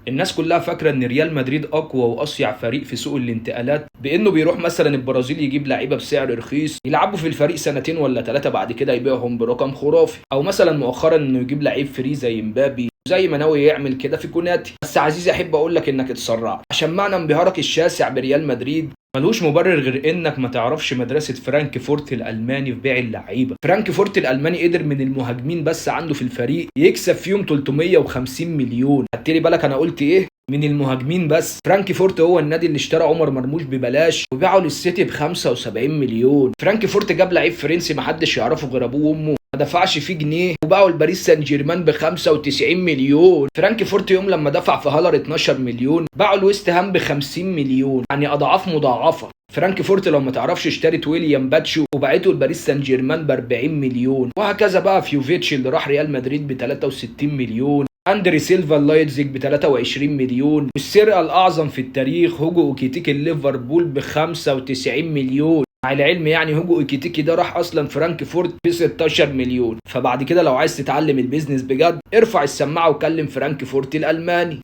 الناس كلها فاكره ان ريال مدريد اقوى واصيع فريق في سوق الانتقالات، بانه بيروح مثلا البرازيل يجيب لعيبة بسعر رخيص يلعبوا في الفريق سنتين ولا 3 بعد كده يبيعهم برقم خرافي، او مثلا مؤخرا انه يجيب لعيب free زي مبابي، زي ما ناوي يعمل كده في كوناتي. بس عزيزي احب اقول لك انك اتسرعت، عشان معنى انبهارك الشاسع بريال مدريد ملوش مبرر غير انك ما تعرفش مدرسة فرانكفورت الالماني في بيع اللعيبة. فرانكفورت الالماني قدر من المهاجمين بس عنده في الفريق يكسب فيهم 350 مليون. خدت لي بالك انا قلت ايه؟ من المهاجمين بس. فرانكفورت هو النادي اللي اشترى عمر مرموش ببلاش وباعه للسيتي ب 75 مليون. فرانكفورت جاب لعيب فرنسي محدش يعرفه غير ابوه وامه، ما دفعش فيه جنيه وباعوا لباريس سان جيرمان ب 95 مليون. فرانكفورت يوم لما دفع في هالر 12 مليون باعوا لويست هام ب 50 مليون، يعني اضعاف مضاعفه. فرانكفورت لو ما تعرفش اشترت ويليام باتشو وباعته لباريس سان جيرمان ب 40 مليون، وهكذا بقى. فيوفيتش اللي راح ريال مدريد ب 63 مليون، اندري سيلفا لايبزيج ب 23 مليون، والسرقة الاعظم في التاريخ هوجو اوكيتيكي ليفربول ب 95 مليون. مع العلم يعني هوجو ايكيتيكي ده راح اصلا فرانكفورت ب 16 مليون. فبعد كده لو عايز تتعلم ال business بجد ارفع السماعة وكلم فرانكفورت الالماني.